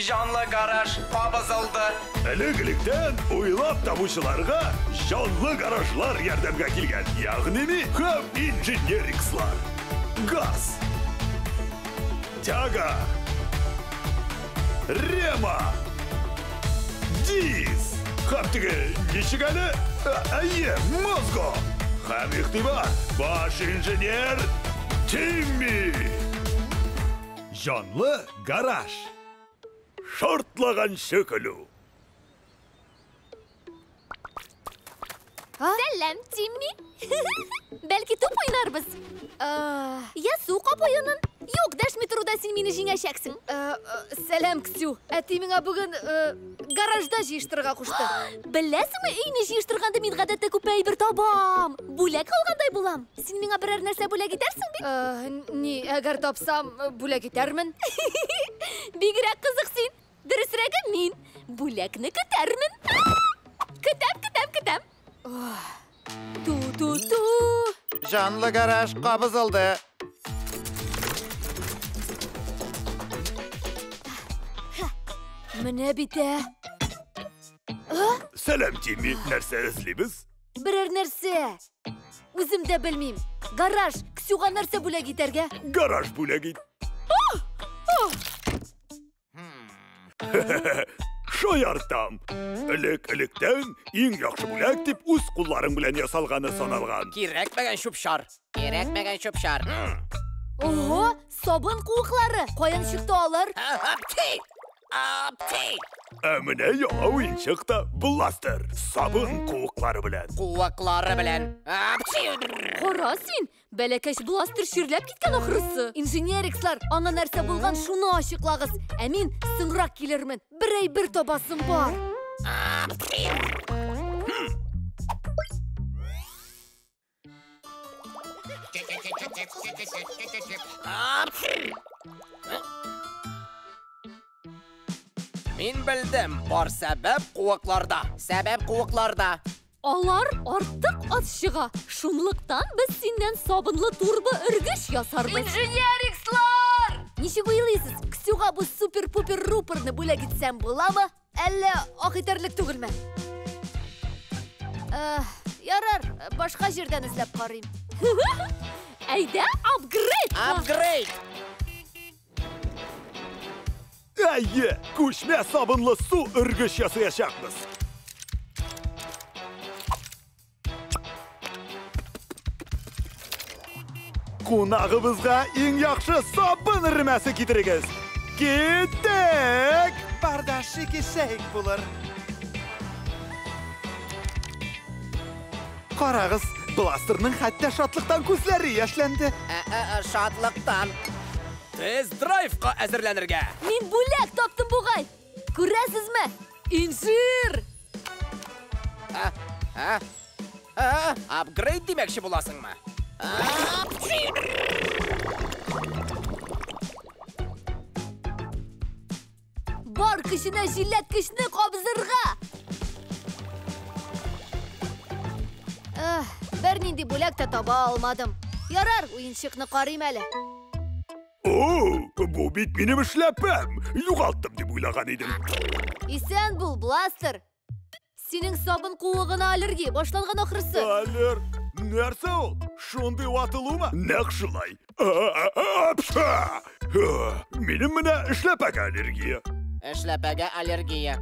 Җанлы гараж кабызылды. Элек-электән уйлап табучыларга җанлы гаражлар ярдәмгә килгән, ягъни ми һәм инженерикслар. Газ, тяга, рема, диз, һәм теге ничек әле? Әйе, мозго. Һәм игътибар, баш инженер Тимми. Җанлы гараж. Шартлаганчы көлү. Сәлам, Тимми. Бәлки туп уйнарбыз? Я су кап уенын. Юк, дәшми торуда син мине җиңәчәксең. Сәлам, Ксю. Әти миңа бүген гаражда җыештырырга кушты. Беләсеңме, өйне җыештырганда мин гадәттә күп әйбер табам. Бүләк алгандай булам. Син миңа берәр нәрсә бүләк итәрсең бит? Ни, әгәр тапсам, бүләк итәрмен. Бигрәк кызык син. Дөресрәге мин. Бүләкне көтәрмен. Көтәм, көтәм, көтәм. Ту-ту-ту. Җанлы гараж кабызылды. Менә бит ә. Сәлам, Тимми. Нәрсә эзлибез? Берәр нәрсә. Үзем дә белмим. Гараж, Ксюга нәрсә бүләк итәргә? Гараж бүләк ит. Шаяртам. Элек-электән иң яхшы бүләк дип үз кулларың белән ясалганы саналган. Кирәкмәгән чүп-чар. Кирәкмәгән чүп-чар. Ого, сабын куыклары. Каян чыкты алар? Апти! Апти! Ә менә яңа уенчык та бластер. Сабын куыклары белән. Куыклары белән. Апти! Кара син, бәләкәч бластер чирләп киткән ахрысы. Инженерикслар, аңа нәрсә булган, шуны ачыклагыз. Ә мин соңрак килермен. Бер әйбер табасым бар. Мин белдем, бар сәбәп куыкларда. Сәбәп куыкларда. Алар артык аз чыга. Шунлыктан без синнән сабынлы турбо өргеч ясарбыз. Инженерикслар! Ничек уйлыйсыз, Ксюга бу супер-пупер рупорны бүләк итсәм буламы? Әллә ак итәрлек түгелме? Ярар, башка җирдән эзләп карыйм. Әйдә, апгрейд! Апгрейд! Әйе, күчмә сабынлы су өргеч ясаячакбыз. Кунагыбызга иң яхшы сабын эремәсе китерегез. Киттек! Барда шики-шейк булыр. Карагыз, бластерның хәтта шатлыктан күзләре яшьләнде. Шатлыктан. Тест-драйвка әзерләнергә. Мин бүләк таптым бугай. Күрәсезме? Инжир! Апгрейд димәкче буласыңмы? Бар көченә җилләткечне кабызырга! Бернинди бүләк тә таба алмадым. Ярар, уенчыкны карыйм әле. О, бу бит минем эшләпәм. Югалттым дип уйлаган идем. Исән бул, бластер. Синең сабын куыгына аллергия башланган ахрысы. Аллер, нәрсә ул? Шундый ватылумы? Нәкъ шулай. Минем менә эшләпәгә аллергия. Эшләпәгә аллергия.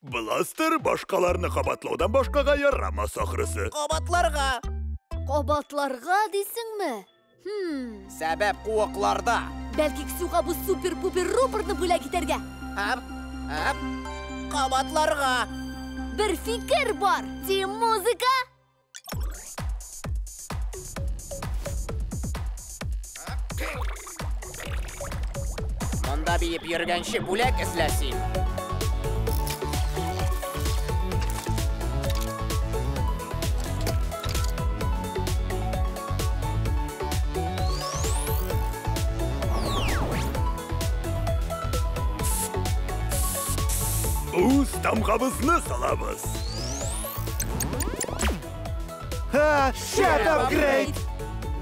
Бластер башкаларны кабатлаудан башкага ярамас ахрысы. Кабатларга. Кабатларга дисеңме? Сәбәп куыкларда. Бәлки Ксюга бу супер-пупер рупорны бүләк итәргә. Ап, ап, кабатларга. Бер фикер бар. Тим музыка. Монда биеп йөргәнче бүләк эзлә син. Үз тамгабызны салабыз. Ха, шәп апгрейд!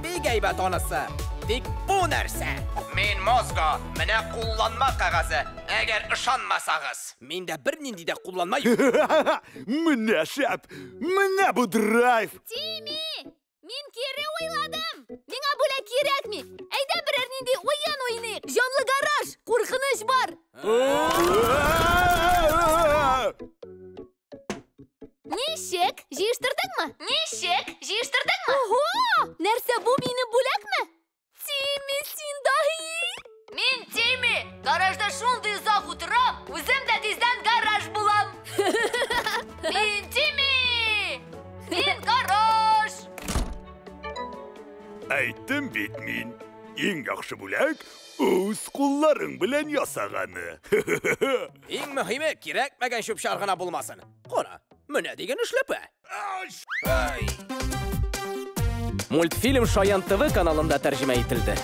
Бигрәк Бик әйбәт анысы. Тик бу нәрсә? Мин Мозго, менә кулланма кәгазе. Әгәр ышанмасагыз. Миндә бернинди дә кулланма юк. Менә шәп! Менә бу драйв! Тими! Мин кире уйладым! Миңа бүләк кирәкми! Әйдә берәр нинди уен уйныйк! Җанлы гараж! Куркыныч бар! Ничек? Җыештырдыңмы? Ничек? Җыештырдыңмы? Ого! Нәрсә бу минем бүләкме? Тими, син даһи! Мин Тими! Гаражда шундый озак утырам, үзем дә тиздән гараж булам. Мин Тими! Мин гараж! Әйттем бит мин, иң яхшы бүләк үз кулларың белән ясаганы. Иң мөһиме, кирәкмәгән чүп-чар гына булмасын. Кара, менә дигән эшләпә. Ай. Мультфильм Шаян ТВ каналында тәрҗемә ителде.